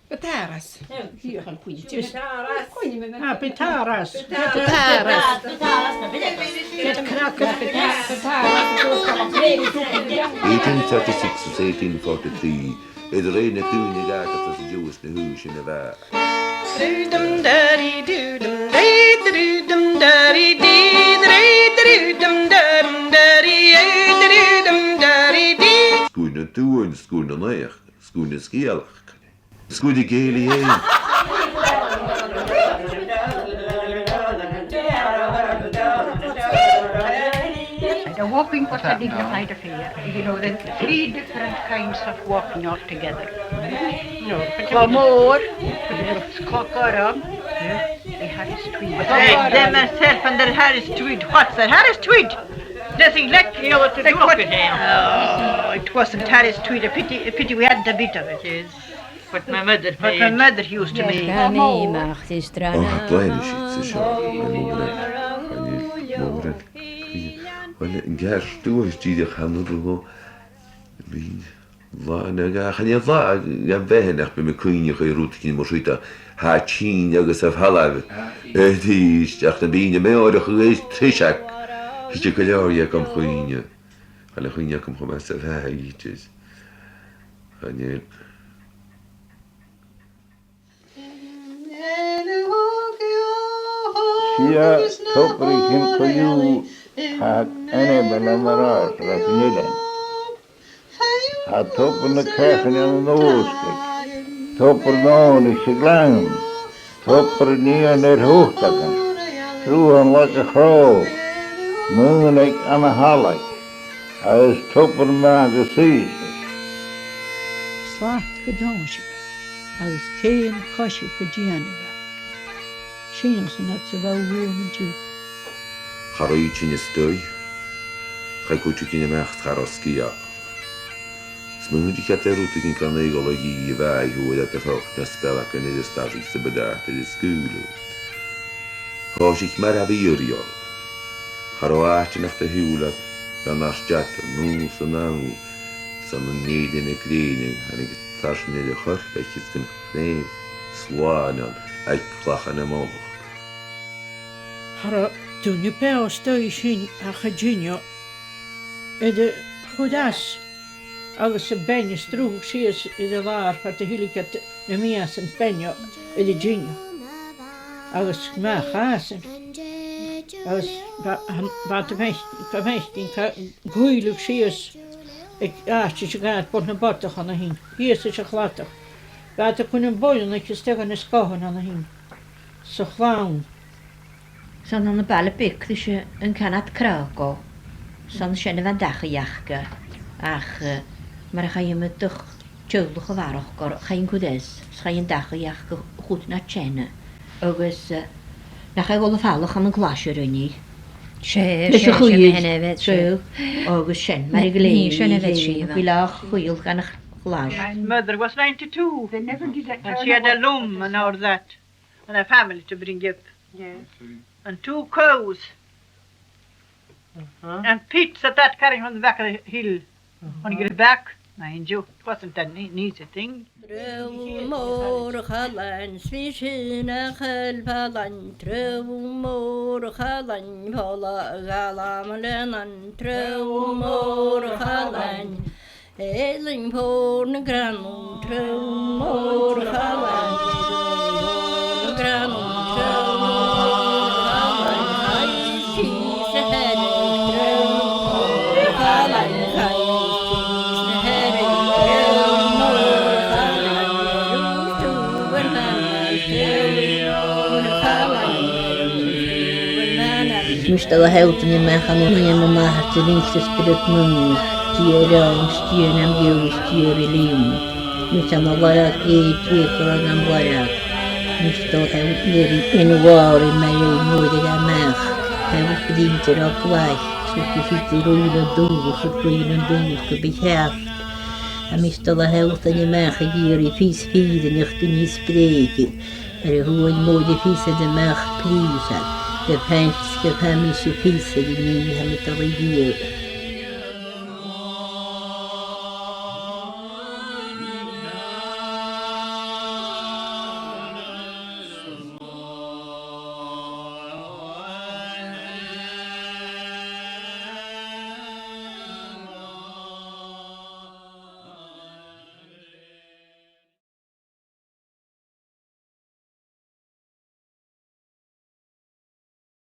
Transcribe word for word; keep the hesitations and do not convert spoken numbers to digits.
Bataras. Bataras. Ah, bataras. Bataras. Bataras. Eighteen thirty-six is eighteen forty-three, air an robh na daoine a' gabhail às an Jowis na h-aoisean a bha. Sgoil nan Tuath, Sgoil nan Each, Sgoil nan Sgitheanach. Sgoil a' Ghàidhealaich fhèin. The walking was a dignified affair. You know, there are three different kinds of walking altogether. No, Clò Mòr, Clò Gorm, the Harris Tweed. They, them myself and the Harris Tweed. What's the Harris Tweed? Nothing like, you know, what to do with him. Oh, it wasn't Harris Tweed. A pity, a pity we hadn't a bit of it. But my mother made. But my mother used to make. Tha mi a-mach is drana. Ò, tha bliadhna sin, 's e seo, an mòran, an mòran. Uill, an ceart, dùisg dìreach chan urrainn dhomh, bhithinn, là no dhà, chan eil là gam bheatha nach bi mi a' cuimhneachadh air rudeigin mar siud, tha tinn agus a' falbh. Ah, tinn. A-rithist, ach nam bithinn a' meòrachadh air tuiseag, thèid gu leòr dheth gam chuimhne. Chan eil cuimhne agam cho math 's a bha e, 's e. Chan eil. Sia tobraichean co-dhiù, tha ainmeil am Baràis ras an eilean. Tha Tobar na Cathrach ann an Uisgeig, Tobar Mònach sa Ghleann, Tobar an Ian air Thutagan, Sruth an Laige Chrò, Mùineag ann an Halaig, agus Tobar Màga Sìos. Slat gu dòigheil agus ceum coise gu dèanamh. Sin as an rud sa bha uaim an-diugh. Cha robh iad sin a-staigh, chaidh cuideigin a-mach 's cha robh sgiath. Smaoinich iad air rudeigin gan eagal a dhìth a bha i thuaidh iad a' faighinn na spelleagan air an stairsnich sa bhad iad air an sgaoileadh. Thòisich mar a bha iarraidh orra. Cha robh àite nach do shiubhail iad gan às deas an ùs an àm, 's ann an èirigh na grèine, thàinig iad tarsainn air a' choirp aice is gun chnàimh slàn ann aig clachan na mònach. Cha robh duine beò a-staigh sin ach a' dèanamh air a chur às agus am bean a' sruthadh sìos air an làr far an do thill iad na mìosan beann air an dèanamh. Agus math a chàsan. Agus bha, bha, bha iad a' faic-, a' faicinn, a' cuibhleadh sìos aig àite 's a' gabhail bhon a' bhodach ann a shin, shìos aig a' chladach. Bha iad a' cur am boireannaich a-steach dhan sgòthan ann a shin. 'S a' chlann. 'S ann ann am baile beag ris an canadh iad Cràgo, 's ann sin a bha an dachaigh aca, ach, eh, mar a chaidh iomadach teaghlach a bharrachd oirre, chaidh an cur às, 's chaidh an dachaigh aca a chur nad teine, agus, eh, nach e a' dol am falach ann an glais a rinn i. 'S e, 's e, 's e, 's e, 's e, agus sin, mar a ghlèidh, sin a bha i, sin a bha i, bha i làn chaol dhan a' ghlais. My mother was ninety-two. They never did that. And she had a loom and all that. And a family to bring up. Yes. And two cows. Uh-huh. And peats at that carrying from the back of the hill. Uh-huh. On your back, mind you, it wasn't an e-, an easy thing. Treabh mòr a' chailein, 's bha sin a' chailein, treabh mòr a' chailein, fola a' ghalam leannan, treabh mòr a' chailein. Eilean Mhòr nan Granaidh, treabh mòr a' chailein, nan Granaidh, treabh mòr a' chailein, chaidh sìos a Hearadh, treabh mòr a' chailein, chaidh sìos a Hearadh, treabh mòr a' chailein, treabh mòr a' chailein. Mise a' dol a shealltainn a-mach an uair a bha mo mhàthair a' dol a dh'innse spiorad mòr, Dia romham, Dia nam beul, Dia ri linn. Mise a' dol a lorg e, Dia gu robh nam lorg. Mise a' dol a shealltainn air an uair a bha mi a' dol a-mach, tha mi a' bruidhinn ri glaidhean, 's thuirt i, "Siud an rìgh an dubh, siud an rìgh an dubh, gum bi cheart." Tha mise a' dol a shealltainn a-mach ag iarraidh fios fìrinneach gun fhios brèige. Air a shuain mòr a' phìos a-mach prìseil, gum faigh, gum faigh mise fios air an nì tha mi a' dol a dhìth.